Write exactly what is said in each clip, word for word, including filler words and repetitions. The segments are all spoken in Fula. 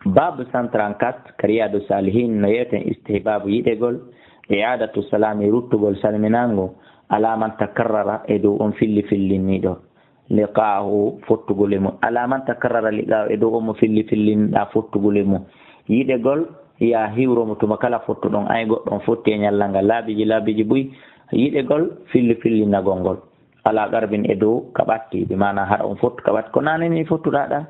Baabu cent trente-quatre, ka Riyadu Salihin, no yewten istihbaabu yiɗegol, i'adatu salami, ruttugol salminaango, ala man takarrara, e dow on filli fillinniiɗo liqa'ahu, fottugol e mum. Ala man takarrara liqa'ahu, e dow on mo filli fillinniiɗa fottugol e mum. Yiɗegol, ya hiwro mo tuma kala fottuɗon, ay goɗɗo on fotti e ñallal ngal, laabiiji, laabiiji buy, yiɗegol, filli fillinnagol ngol. Ala qarbin, e dow ka ɓatti, bi maana haɗa on fottu ka ɓatti. Ko naane ni fottuɗaa ɗa,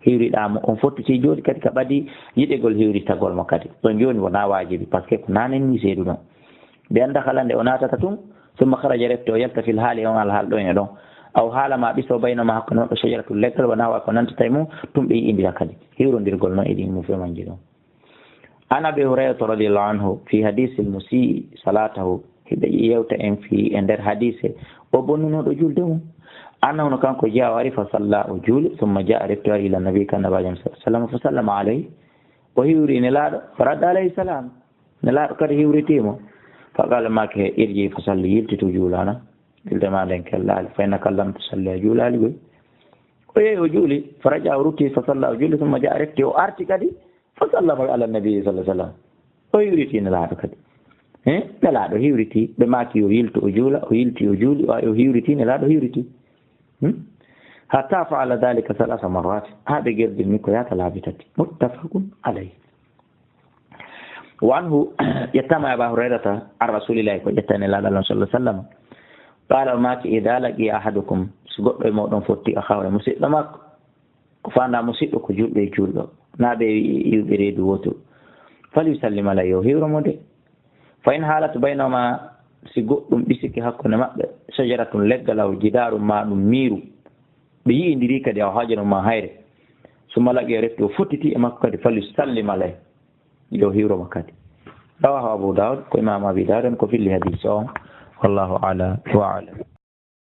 hiwriɗaa mo, on fottiti jooni kadi ka ɓadi, yiɗegol hiwritagol mo kadi. Ɗon jooni wonaa waajibi, parce que ko naane ni seeduɗon. Bi an dakhala, nde o naatata tun, summa kharaja, refti o yalta, fil haali, on alhaal ɗon e ɗon. Aw haala, ma ɓiso, baynahuma, hakkunde maɓɓe, shajaratul, leggal, wa nahwa, ko nantata e mum, tun ɓe yi'indira kadi. Hiwrondirgol non e ɗin mouvement ji ɗon. An Abi Hurayrata radiyallahu anhu, fi hadisil musii salatahu, hiɓe yewta en fi e nder hadise o bonnunooɗo julde mum. Annahu, no kanko, jaa, o ari, fa salla, o juuli, summa jaa, refti o ari, ila nabi, ka Nabaajo on, sallallahu alaihi wasallam, fa sallama alayhi, o hiwri Nelaaɗo, fa radda alayhi salam, Nelaaɗo kadi hiwriti mo. Fa qala, maaki, irji fa salli, yiltitu juulana, julde ma nden kellaali, fa innaka lam tusalli, a juulaali koy. O yehi o juuli, fa raja, o rutti, fa salla, o juuli, summa jaa, refti o arti kadi, fa sallama ala nabi, sallallahu alaihi wasallam. O hiwriti Nelaaɗo kadi. Eh? Nelaaɗo hiwriti, ɓe maaki yo yiltu o juula, o yilti o juuli, o, o hiwriti, Nelaaɗo hiwriti. Hmm? Hatta fa'ala dhalika thalatha marrat. Haa ɓe gerdini ko yaata laabi tati. Muttafaqun alayh. Wa anhu, ƴettaama e Aba Hurayrata, an Rasulillahi, ko ƴetta e Nelaaɗo Allah, sallallahu alaihi wasallam. Qala, o maaki, idha laqiya ahadukum, si goɗɗo e mooɗon fotti, akhahu, e musiɗɗo makko, ko faandaa musiɗɗo, ko juulɗo e juulɗo, naa ɓe iwɓe reedu wootu, falyusallim alayhi, o hiwro mo de. Fa in halat baynahuma, si goɗɗum ɓisike hakkunde maɓɓe, shajaratun, leggal, aw jidaarun, ma ɗum miiru, ɓe yi'indiri kadi, aw hajarun, ma hayre, summa laqiya, refti o fottiti e makko kadi, falyusallim alayhi, yo hiwro mo kadi. Rawahu Abu Dawud, ko Imam Abi Dawud en ko filli hadis o. Wallahu a'lam wa a'lam.